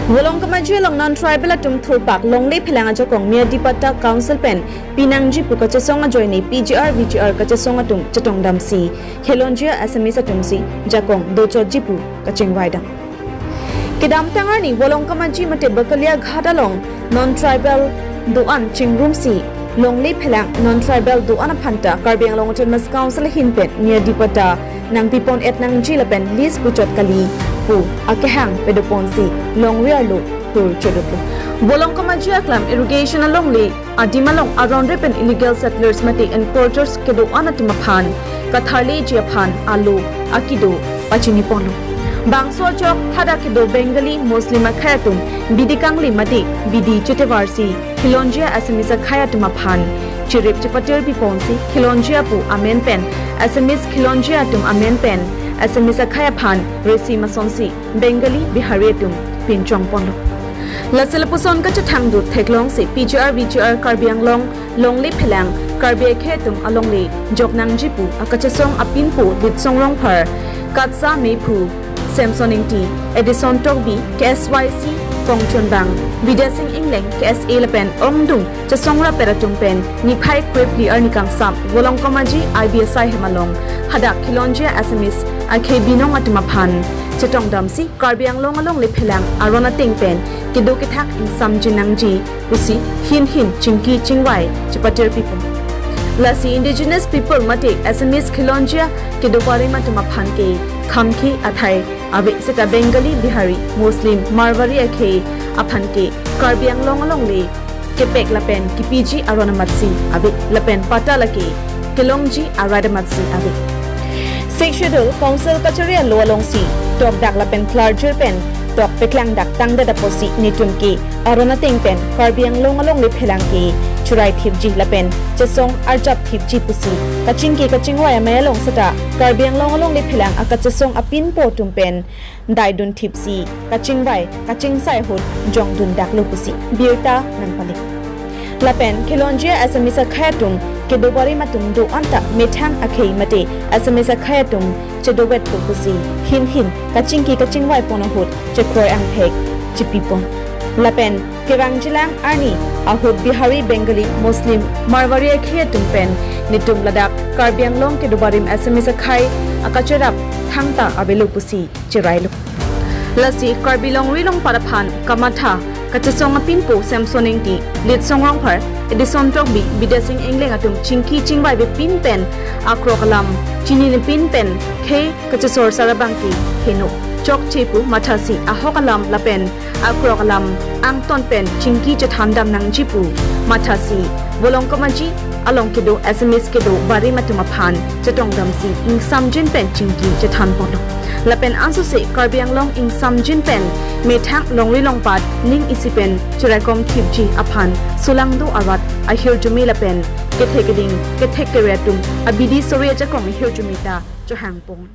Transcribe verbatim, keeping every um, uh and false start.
Volongkamaji along non-tribal atum thurpak longle phelang ajakong Miyadi Patta Council pen pinangji pu kachesong ajoine P G R V G R kachesong atum chetongdamsi Khilonjia Assamese atumsi jakong dochotji pu kachingvaidam. Kedamtang arni Volongkamaji mate Bakalia Ghat along non-tribal do-an chingrumsi longle phelang non-tribal do-an aphanta Karbi Anglong Autonomous Council ahin pen Miyadi Patta nangpipon-et nangji lapen lease puchot kali pu akehang padoponsi longri arlo thur choduklo. Volongkamaji aklam irrigation alongle adim along aron-re pen illegal settlers mate encroachers kedo-an atum aphan katharleji aphan alo akido pachiniponlo. Bangso achok hadak kedo Bengali Muslim akhei atum bidi kangli mate bidi chetevarsi Khilonjia Assamese akhei atum aphan chirip chepatir piponsi Khilonjia pu amen pen Assamese Khilonjia atum amen pen Assamese akhei aphan resi masonsi Bengali Bihari atum pinchongponlo. Lasi lapuson kachethangdut theklongsi P G R V G R Karbi Anglong longle phelang Karbi akhei atum alongle joknangji pu akachesong apinpo Litsong Rongphar, KATSA mephu Samson Ingti, Edison Tokbi, K S Y C kongchunbang Bidya Sing Engleng, K S A lapen ongdung chesong rapet atum pen niphai krepli arni kangsam Volongkamaji I B S I hem along hadak Khilonjia Assamese akhei binong atum aphan chetongdamsi Karbi Anglong alongle phelang aron ateng pen kedo kethak ingsamjin nangji pusi hin hin chingki chingvai chepatir pipo. Lasi indigenous people mate Assamese Khilonjia kedo barim atum aphan ke khamkhe athai ave seta Bengali, Bihari, Muslim, Marwari akhei aphan ke Karbi Anglong alongle kepek lapen kepiji aron amatsi ave lapen patta lake kelongji arat amatsi ave. Sixth Schedule Council kachari alo alongsi tokdak lapen klarjir pen tok peklangdak tangdet apotsi netum ke aron ateng pen Karbi Anglong alongle phelang ke churai thipji lapen chesong arjap thipji pusi kachingki kachingvai amei along seta Karbi Anglong alongle phelang akachesong apinpo atum pen daidun thipsi kachingvai kachingsai ahut jongdundaklo pusi birta nangpale. Lapen Khilonjia Assamese akhei atum kedo barim atum do-an ta methang akhei mate Assamese akhei atum chedovetpo pusi hin hin kachingki kachingvaipon ahut chekroi angthek chepipon. Lapen kevangjilang arni ahut Bihari, Bengali, Muslim, Marwari akhei atum pen netum ladak Karbi Anglong kedo barim Assamese akhei akacherap thangta avelo pusi cherailo. Lasi Karbi longri longpat aphan kamatha kachesong apinpo Samson Ingti, Litsong Rongphar, Edison Tokbi, Bidya Sing Engleng atum chingki chingvaive pin pen akrok alam chinine pin pen khei kachesor sarabang ke heno chokche pu mathasi ahok alam lapen akrok alam angton pen chingki chethandam nangji pu mathasi Volongkamaji along kedo Assamese kedo barim atum aphan chetongdamsi ingsamjin pen chingki chethanponlo. Lapen ansose Karbi Anglong ingsamjin pen methang longri longpat ning isi pen chiraikom thipji aphan sulangdo arat ahirjume lapen kethek keding kethek kere atum abidi sori ajakong ahirjume ta chohangpon.